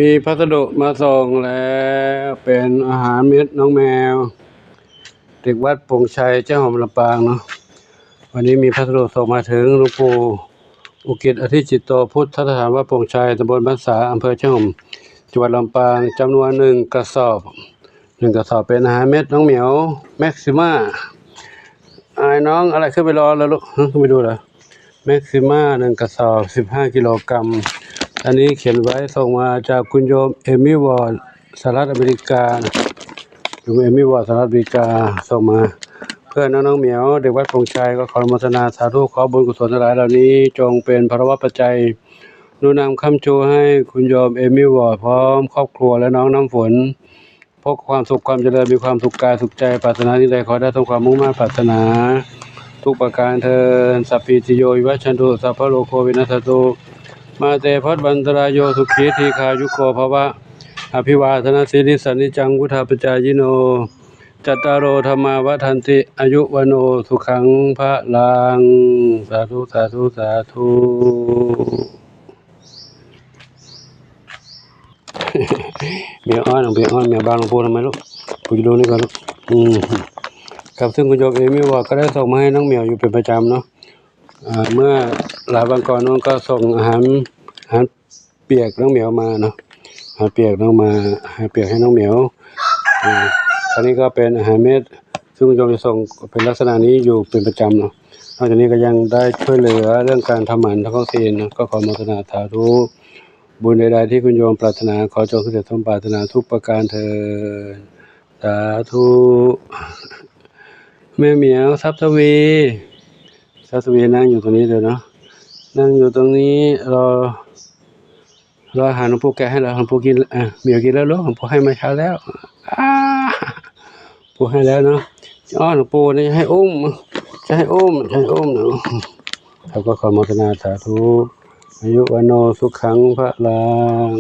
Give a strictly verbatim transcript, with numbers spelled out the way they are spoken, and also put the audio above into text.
มีพัสดุมาส่งแล้ว เป็นอาหารเม็ดน้องแมว เด็กวัดโป่งชัย เจ้าหอม ลำปางเนาะ วันนี้มีพัสดุส่งมาถึงหลวงปู่อุกิจ อธิจิตโต พุทธสถานวัดโป่งชัย ตำบลบ้านสา อำเภอเจ้าหอม จังหวัดลำปาง จำนวนหนึ่งกระสอบ หนึ่งกระสอบเป็นอาหารเม็ดน้องเหมียว แม็กซิมา อายน้องอะไรขึ้นไปรอแล้วลูก ฮะ ขึ้นไปดูเหรอ แม็กซิมา หนึ่งกระสอบ สิบห้ากิโลกรัม อันนี้เขียนไว้ส่งมาจากคุณโยมเอมมี่วอร์ด สหรัฐอเมริกา คุณเอมมี่วอร์ด สหรัฐอเมริกา ส่งมา เพื่อนน้องๆเหมียว เด็กวัดโป่งชัย ก็ขออนุโมทนาสาธุ ขอบุญกุศลทั้งหลายเหล่านี้ จงเป็นพลวปัจจัย หนุนนำค้ำชูให้คุณโยมเอมมี่วอร์ด พร้อมครอบครัวและน้องน้ำฝน พบความสุขความเจริญ มีความสุขกายสุขใจ ปรารถนาสิ่งใดขอได้สมความมุ่งมา่ปรารถนา ทุกประการเทอญ สัพพีติโยวิวัชชันตุ สัพพะโรโควินัสสตุ มาเตภวัตวันตรายโย สุขีทีคายุโกภวะ อภิวาทนสีลิสสะนิจจังวุฒาปจายิโน จัตตาโรธรรมาวัฒนติ อายุวโนสุขังพะลัง สาธุ สาธุ สาธุ เมียอ้อน เมียอ้อน เมียบางหลวงปู่ทำไมลูก ปู่จะดูนี่ก่อนลูก อืม ครับ ซึ่งคุณโยมเอมมี่วอร์ดก็ได้ส่งมาให้น้องเหมียวอยู่เป็นประจำเนาะ อ่า เมื่อหลายวันก่อนน้องก็ส่งอาหาร อาหารเปียกน้องเหมียวมาเนาะ อาหารเปียกน้องมา อาหารเปียกให้น้องเหมียว อ่า คราวนี้ก็เป็นอาหารเม็ด ซึ่งคุณโยมจะส่งเป็นลักษณะนี้อยู่เป็นประจำเนาะ นอกจากนี้ก็ยังได้ช่วยเหลือเรื่องการทำหมันท้องคลอดเนาะ ก็ขออนุโมทนาสาธุ บุญใดๆที่คุณโยมปรารถนา ขอจงสำเร็จสมปรารถนาทุกประการเทอญ สาธุ แม่เหมียว ทรัพย์ทวี ทรัพย์ทวีนั่งอยู่ตรงนี้เลยเนาะ นั่งอยู่ตรงนี้ รอ รออาหารหลวงปู่แกะให้แล้ว หลวงปู่กิน อ่ะ เหมียวกินแล้วลูก หลวงปู่ให้มาเช้าแล้ว อ่า ปู่ให้แล้วเนาะ อ้อนหลวงปู่นี่จะให้อุ้ม จะให้อุ้ม จะให้อุ้มเนาะ ครับ ก็ขออนุโมทนาสาธุ อายุวโนสุขังพะลัง